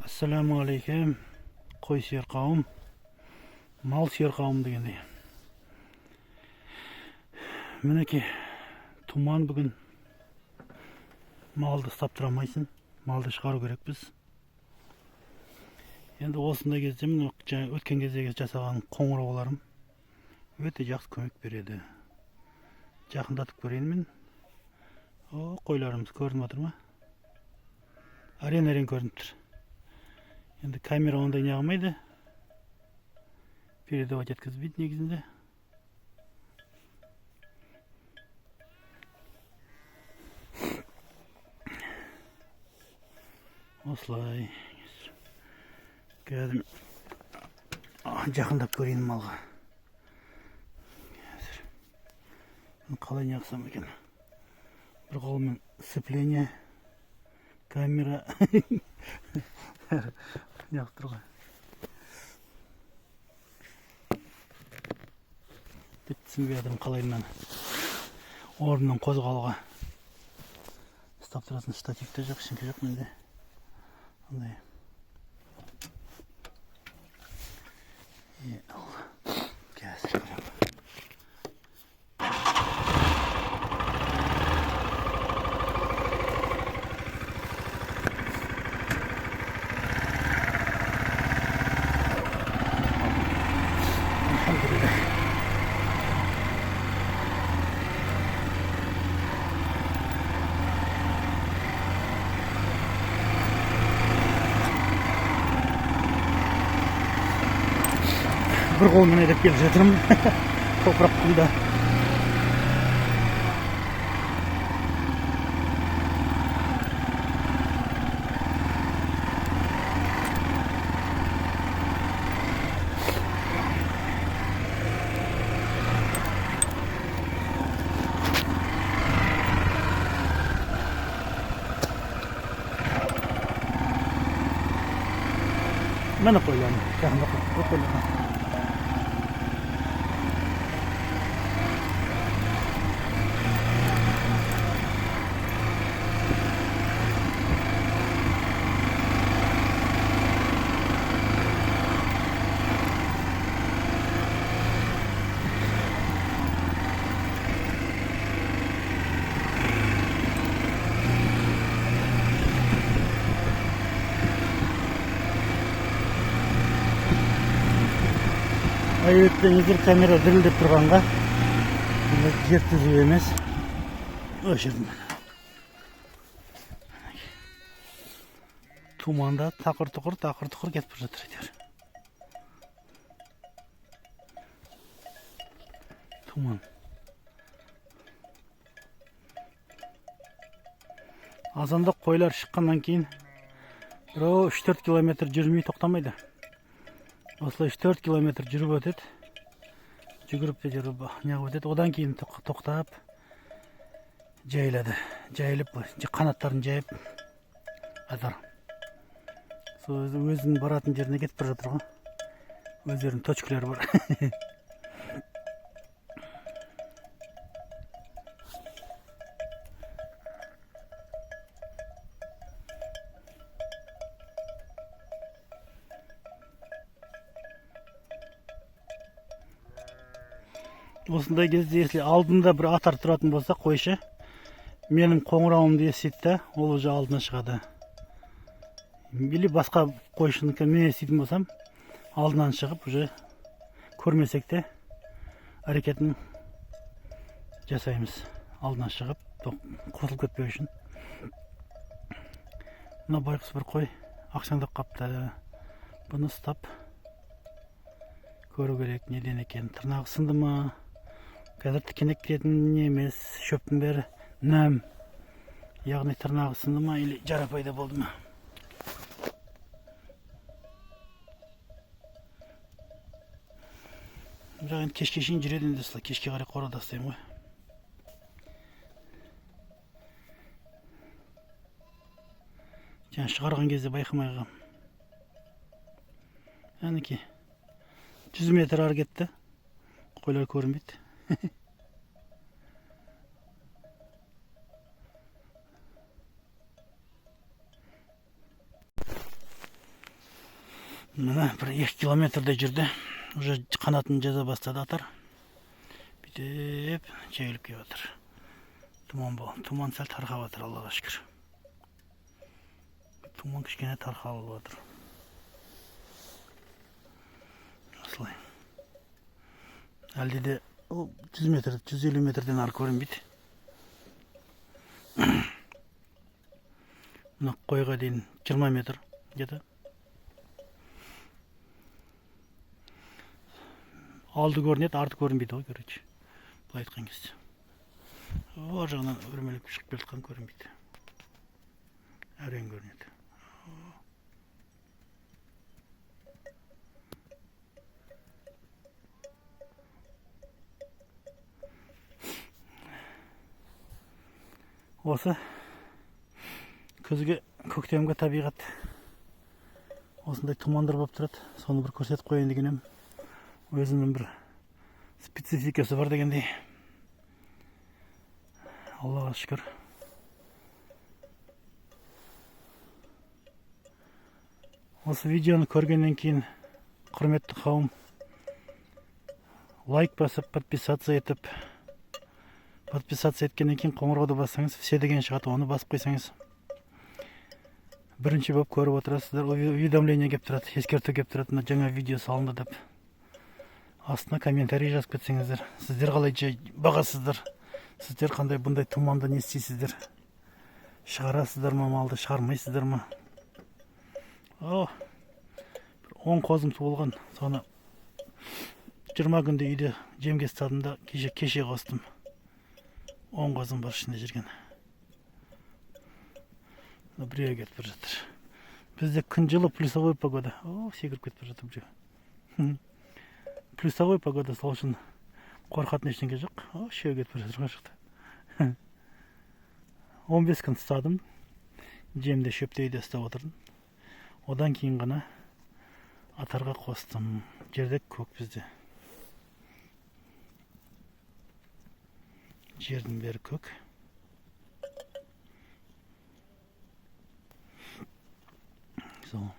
Ассалаумағалейкум, қой сүйер қауым, мал сүйер қауым дегендей. Мінекей, тұман бүгін. Малды ұстап тұра алмайсың, малды шығару керекпіз. Енді осындай кезде міне жаңа өткен кездегі жасаған қоңырауларым өте жақсы көмек береді. Жақындатып көрейін мен. О, қойларымыз көрініп жатыр ма? Әрең-әрең көрініп тұр. Енді камера ондай не қылмайды, передавать еткізбейді негізінде. Осылай. Қазір жақындап көрейін малға. Қазір қалай не қылсам екен? Бір қолмен сцепление, камера неғып тұр ғой. Тек түсінбей жатырмын, қалай мынаны орнынан қозғалуға. Ұстап тұратын штатив те жоқ, ештеңе жоқ менде. Андай. Қазір көремін. Alhamdulillah. Бір қолмен айдап келе жатырмын. Топырақ құмда. Міне қойларым, жақында қойларым. Айып етпеңіздер, камера дірілдеп тұрғанға. Бұнда жер түзу емес. Өшірдім. Тұманда тақыр-тұқыр, тақыр-тұқыр кетіп бара жатыр әйтеуір. Тұман. Азанда қойлар шыққаннан кейін бір 3-4 километр жүрмей тоқтамайды. Осылай 3-4 километр жүріп өтеді. Жүгіріп те жүріп неғып өтеді. Одан кейін тоқтап жайылады. Жайылып, қанаттарын жайып атар. Сол өзінің баратын жеріне кетіп бара жатыр ғой. Өздерінің точкалары бар. Осындай кезде, если алдында бір атар тұратын болса, қойшы менің қоңырауымды естиді да, ол уже алдына шығады. Или басқа қойшынікі мен еститін болсам, алдынан шығып уже көрмесек те әрекетін жасаймыз. Алдынан шығып, қосылып кетпеу үшін. Мына байғұс бір қой ақшаңдап қапты. Бұны ұстап көру керек, неден екен. Тырнағы сынды ма? Қазір тікенек кіретін не емес, шөптің бәрі нәм. Яғни тырнағы сынды ма или жара пайда болды ма? Бірақ енді кешке шейін жүреді енді осылай, кешке қарай қорада ұстаймын ғой. Жаңа шығарған кезде байқамай қалғам. Әнекей, 100 метр ары кетті. Қойлар көрінбейді. Міне бір 2 километрдей жүрді. Уже қанатын жаза бастады атар. Бүйтіп жайылып келіп жатыр. Тұман сәл тарқап жатыр, Аллаға шүкір. Тұман кішкене тарқалып жатыр. Осылай. Әлде де 100 метр, 150 метрден ары көрінбейді. Мына қойға дейін 20 метр где-то. Алды көрінеді, арты көрінбейді ғой, короче. Былай айтқан кезде. Ар жағынан өрмелеп шығып келе жатқан көрінбейді. Әрең көрінеді. Осы күзгі көктемгі табиғат осындай тұмандар болып тұрады. Соны бір көрсетіп қояйын деген едім. Өзінің бір спецификасы бар дегендей. Аллаға шүкір. Осы видеоны көргеннен кейін, құрметті қауым, лайк басып, подписаться етіп, подписаться еткеннен кейін қоңырауды бассаңыз, все деген шығады, оны басып қойсаңыз, бірінші болып көріп отырасыздар. Уведомление келіп тұрады, ескерту келіп тұрады, мына жаңа видео салынды деп. Астына комментарий жазып кетсеңіздер, сіздер қалай бағасыздар, сіздер қандай бұндай тұманда не істейсіздер, шығарасыздар ма малды, шығармайсыздар ма? О, бір 10 қозым туылған, соны 20 күнде үйде жемге ұстадым да кеше қостым. 10 қозым бар ішінде жүрген. Мына біреуі кетіп бара жатыр. Бізде күн жылы, плюсовой погода. О, секіріп кетіп бара жатыр біреу. Плюсовой погода, сол үшін қорқатын ештеңе жоқ. О, үшеуі кетіп бара жатыр ғой шықты. 15 күн ұстадым. Жемді шөпті үйде ұстап отырдым. Одан кейін ғана атарға қостым. Жерде көк бізде. Жердің бәрі көк. Сол.